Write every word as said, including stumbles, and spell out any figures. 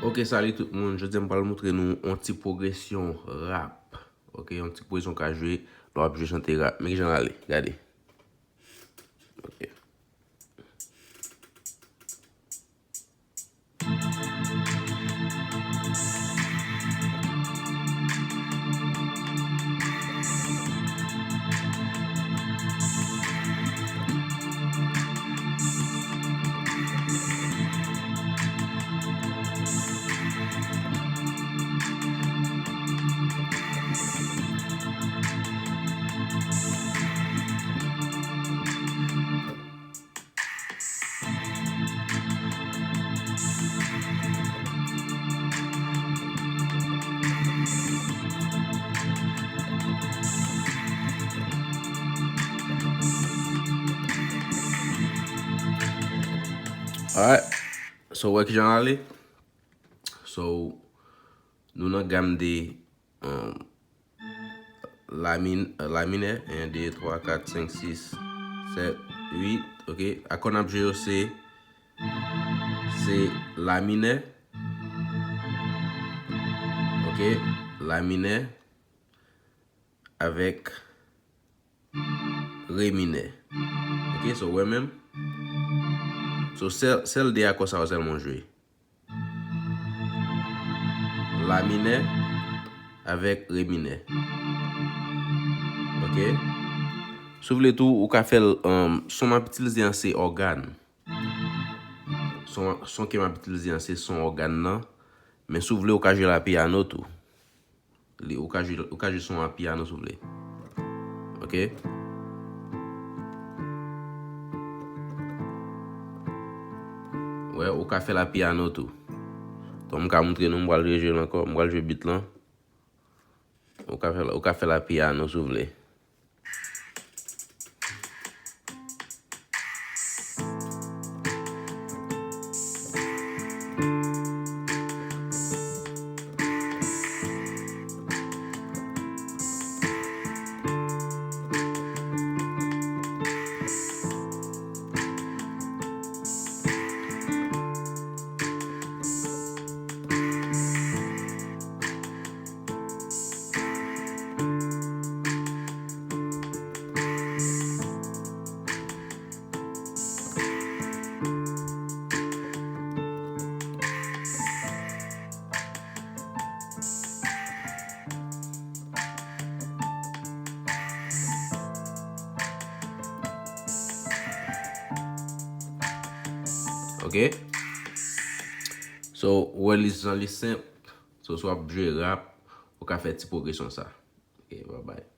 Ok, salut tout moun. Jodi a m pral montre nou yon ti pwogresyon rap. Ok, yon ti pwogresyon w ka jwe lè w ap jwe chante rap. Men kijan l ale, gade. Ok. Alright. So, wè kijan l ale. So, nou nan gam de, um, la min-, la minè. En, de, twa, kat, senk, sis, sèt, uit. Ok. Akò n ap jwe yo se, se la minè. Ok. La minè avèk re minè. Ok, so wè menm. So sèl, sèl de akò sa yo sèlman w jwe. La minè avèk re minè. Ok. Si w vle tou, ou ka fè l, um, son m ap itilize an se ògàn. Son, son ke m ap itilize an se son ògàn nan. Men si w vle, ou ka jwe l a pyano tou. Li, ou ka jwe, ou ka jwe son a pyano si w vle. Ok? Wè, ou ka fè l a pyano tou. Donk, m ka montre nou, m pral rejwe l ankò, m pral jwe beat lan. Ou ka fè l, ou ka fè l a pyano si w vle. Ok? So, wè li jan li senp. So, si w ap jwe rap, ou ka fè ti pwogresyon sa. Ok, bye bye.